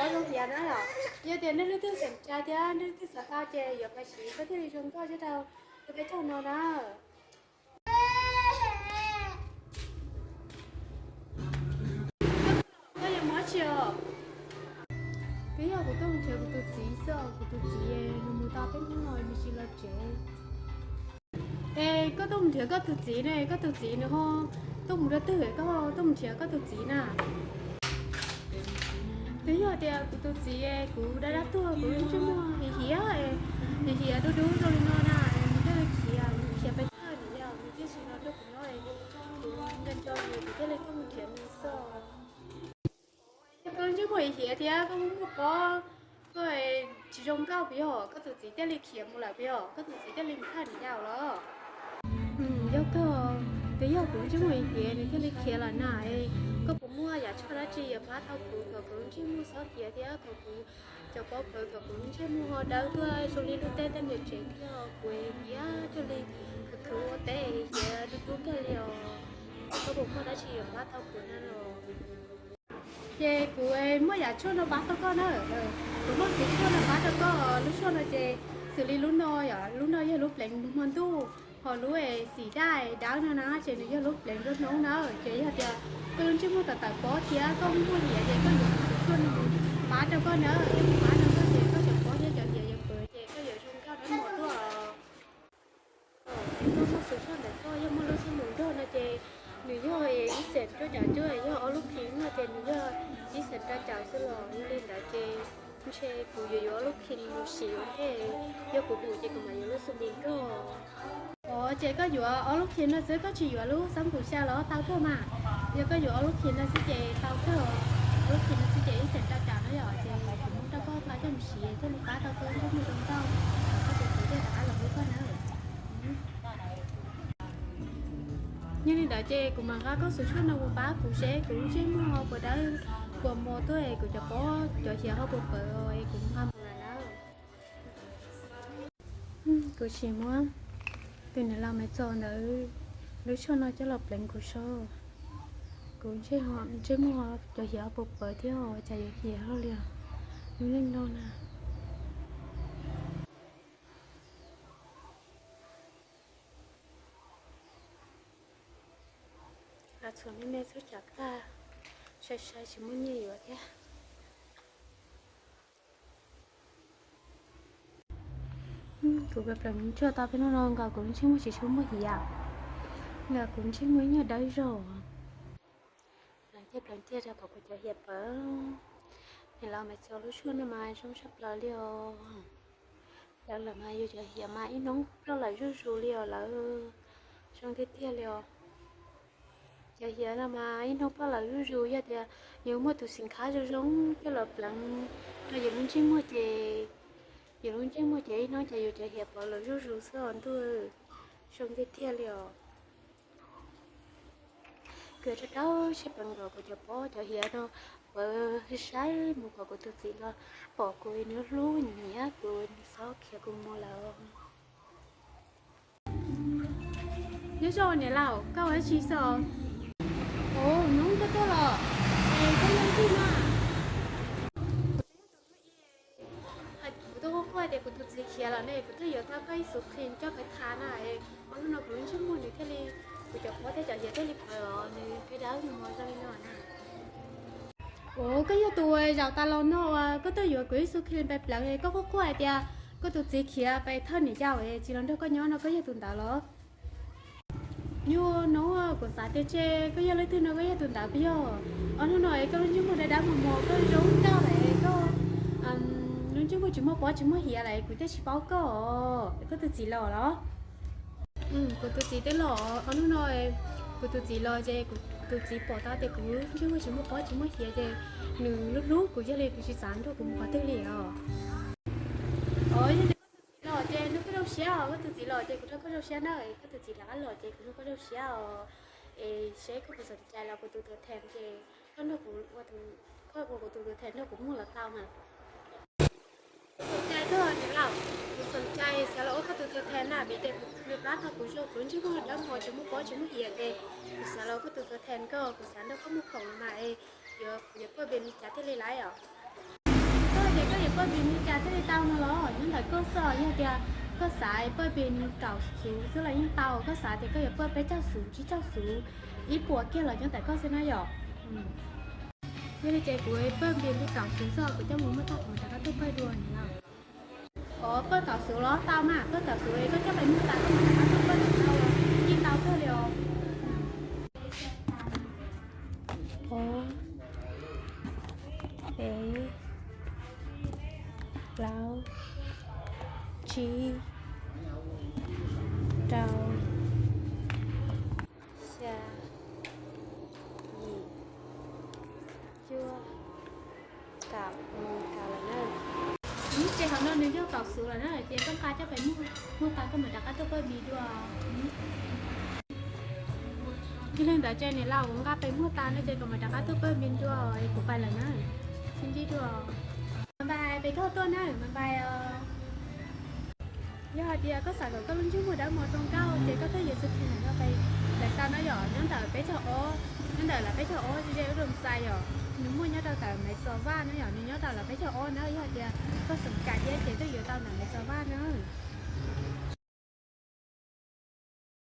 Zoo hiam na yom. Yog tias nej leej twg xav tsa thiab nej leej twg xav tau ces yuav pab siv koj thiaj li zoo nkauj thiab rau peb caug no na. Koj yuav mus dab tsi os? Twb yog kuv tuaj mus nrhiav kuv tus txiv xwb os, kuv tus txiv nws mus tau peb hnub no nws tsis los tsev. Es koj tuaj mus nrhiav koj tus txiv ne, koj tus txiv nws ho tuaj mus rau twg es koj tuaj mus nrhiav koj tus txiv na? Twb yog tias kuv tus txiv, kuv dab dab tuag kuv lub ntsej muag hiam hiam, hiam hiam dub dub zoo li no na, nws thiaj li khiav, khiav pes tsawg nws yog nws thiaj tsis los nrog kuv nyob, kuv nco nco nws kuv thiaj li tuaj mus nrhiav nws xwb. Yog koj lub ntsej muag hiam hiam thiab koj muaj pob, koj tsis zoo nkauj puas yog koj tus txiv thiaj li khiav mus lawm puas yog koj tus txiv thiaj li mus thaj niam yau los? Yog kawg, twb yog kuv lub ntsej muag hiam hiam nws thiaj li khiav lawm na. Koj puas muaj yam tshuaj dab tsi yuav pab tau kuv kom kuv lub ntsej muag txhob hiam thiab kom kuv cov pob plawv kom kuv lub ntsej muag ho dawb tuaj zoo li lub teb tej niam tsev thiab kuv hiam thiaj li khwv khwv ua teb hiam dub dub kawg li os. Koj puas muaj dab tsi yuav pab tau kuv na los? Ces kuv muaj yam tshuaj no pab tau koj na. Kuv muaj xim tshuaj no pab tau koj, lub tshuaj no ces xws li lub no yom, lub no yog lub pleev hmo ntuj, ho lub xim daj dawb no na ces nws yog lub pleev nruab hnub na. Ces yog tias koj lub ntsej muag tawm tawm pob thiab koj muaj hiam ces koj yuav xim tshuaj no pab rau koj na, pab rau koj ces koj cov pob thiab cov hiam yuav pawv ces koj yuav zoo nkauj dawb mos tuaj. Koj muaj xim tshuaj ntawm koj yog muaj lub xim mus nrog no ces nws yog ib xees rau caum cuaj, yog ob lub khees no ces nws yog ib xees rau caum xwb los yog li ntawd ces ntshe kuv yuav yuav ob lub khees mus siv ua ntej, yog kuv mus ces kuv mam yuav lub xim mus nrog. Os, ces koj yuav ob lub khees no xwb koj tsis yuav lub xab npum xya los tau kawg mas. Yog koj yuav ob lub khees no xwb ces tau kawg, ob lub khees no xwb ces ib xees rau caum no yom, ces kuv muab rau koj tau coj mus siv thiaj li pab tau koj lub ntsej muag zoo nkauj, koj tus txiv thiaj rov qab los hlub koj na. Yog li ntawd ces kuv mam nqa koj xim tshuaj no mus pab kuv seb kuv lub ntsej muag ho puas dawb puas mos tuaj es kuv cov pob cov hiam ho puas pawv es kuv nqa mus lawm nawb. Kuv sim muab tus niam laus Maiv Txos ntawd lub tshuaj no coj los pleev kuv saib, kuv ntsej muag cov hiam ho puas pawv thiab ho cas yuav hiam luaj li os. Lub neej no na. Txhuam me me txhob tsam tag, sai sai tsis muaj nyiaj yuav thiab. Kuv pleev tshuaj tau peb hnub no nkaus kuv lub ntsej muag tsis tshua muaj hiam, nkaus kuv ntsej muag ib nyuag dawb zog. Pleev ciaj pleev ciaj rau kom kuv cov hiam pawv. Niam laus Maiv Txos lub tshuaj no mas zoo tshaj plaws li os. Pleev lawm mas yus cov hiam mas ib hnub ploj lawm zuj zus li os lawv. Zoo tiag tiag li os. Cov hiam no mas ib hnub ploj lawm zuj zus, yog tias yus muaj tus xim khab zoo zoo coj los pleev rau yus lub ntsej muag ces, yus lub ntsej muag ces ib hnub ces yus cov hiam pawv lawm zuj zus xwb os ntuj. Zoo tiag tiag li os. Kuv rau rau siab pleev kom kuv cov pob cov hiam no pawv saib mus kom kuv tus txiv los pom kuv nws hlub nyiam kuv nws txhob khiav kuv mus lawm. Nyob zoo niam laus, koj ua dab tsi xwb os? Ua, hnub koj tuaj los, es koj yog leej twg na? Kuv tuaj quaj quaj tias kuv tus txiv khiav lawm ne, kuv thiaj yuav tau koj ib xuv khees coj pais tha na. Ua hnub no kuv lub ntsej muag nws thiaj li, kuv cov pob thiab cov hiam thiaj li pawv os, nws thiaj dawb mos zoo li no na. Ua, koj yog tus zaum tas los no uas koj tuaj yuav kuv ib xuv khees pais pleev, koj quaj quaj hais tias koj tus txiv khiav pais thawj niam yau es tsis los nrog koj nyob no, koj yog tus ntawd los? Nyuaj no, kuv xav tias ntshe koj yog leej twg no, koj yog tus ntawd puas yog? Ua hnub no es koj lub ntsej muag dawb dawb mos mos, koj zoo nkauj lawm, koj lub ntsej muag tsis muaj pob tsis muaj hiam lawm, kuv thiaj tsis paub koj os, koj tus txiv los los? Kuv tus txiv twb los, ua hnub no kuv tus txiv los ces kuv tus txiv pom tau tias kuv ntsej muag tsis muaj pob tsis muaj hiam ces nws hlub hlub kuv, yog li nws tsis xav nrog kuv mus qhov twg li os. Os, yog tias koj tus txiv los ces nrog koj zoo siab os, koj tus txiv los ces kuv nrog koj zoo siab na, koj tus txiv rov qab los ces kuv nrog koj zoo siab os. Es seb koj puas xom cai los kuv tus tuam theem ces koj nrog kuv ua, koj ua kuv tus tuam theem nrog kuv mus los tau mas. Xom cai kawg niam laus, kuv xom cai xav los ua koj tus tuam theem na, vim tias kuv, nws pab tau kuv zoo, kuv ntsej muag dawb mos tsis muaj pob tsis muaj hiam ces kuv xav los ua koj tus tuam theem kawg, kuv xav nrog koj mus khoom mas es yuav, yuav kuaj npe li cas thiaj li laib os? Paj npis li cas thiaj li tau no los nyob ntawm koj xwb, yog tias koj xav paj npis kaum xuv xwb los yeej tau, koj xav tias koj yuav paj peb caug xuv tsib caug xuv ib puas kiag los nyob ntawm koj xwb na yom. Yog li ces kuv paj npis li kaum xuv xwb kuv coj mus muag tag kuv mam rov qab tuaj paj dua no. Ov, paj kaum xuv los tau mas, paj kaum xuv koj coj pem muag tas koj mam rov qab tuaj paj dua los yeej tau kawg li os. Ov, peb, plaub, tsib, rau, xya, yim, cuaj, kaum, kaum lawm na. Ces hauv no nws yog kaum xuv lawm na, ces koj nqa coj pem muag, muag tas koj mam rov qab tuaj paj npis dua. Yog li ntawd ces niam laus, kuv nqa pem muag tas no ces kuv mam rov qab tuaj paj npis dua, kuv pais lawm na. Sib ntsib dua. Mas npais pem koj tuaj na, mas npais. Yog hais tias koj xav kom koj lub ntsej muag dawb mos zoo nkauj ces koj tuaj yuav xwb thiaj li pais lawm tau no yom, nyob ntawm peb caug ob, nyob ntawm lawv peb caug ob ze ub rau xais yom, nws muaj nyob rau ntawm Maiv Txos Vaj na yom, nws nyob rau lawv peb caug ob na, yog hais tias koj xav kam thiab ces tuaj yuav tau ntawm Maiv Txos Vaj na.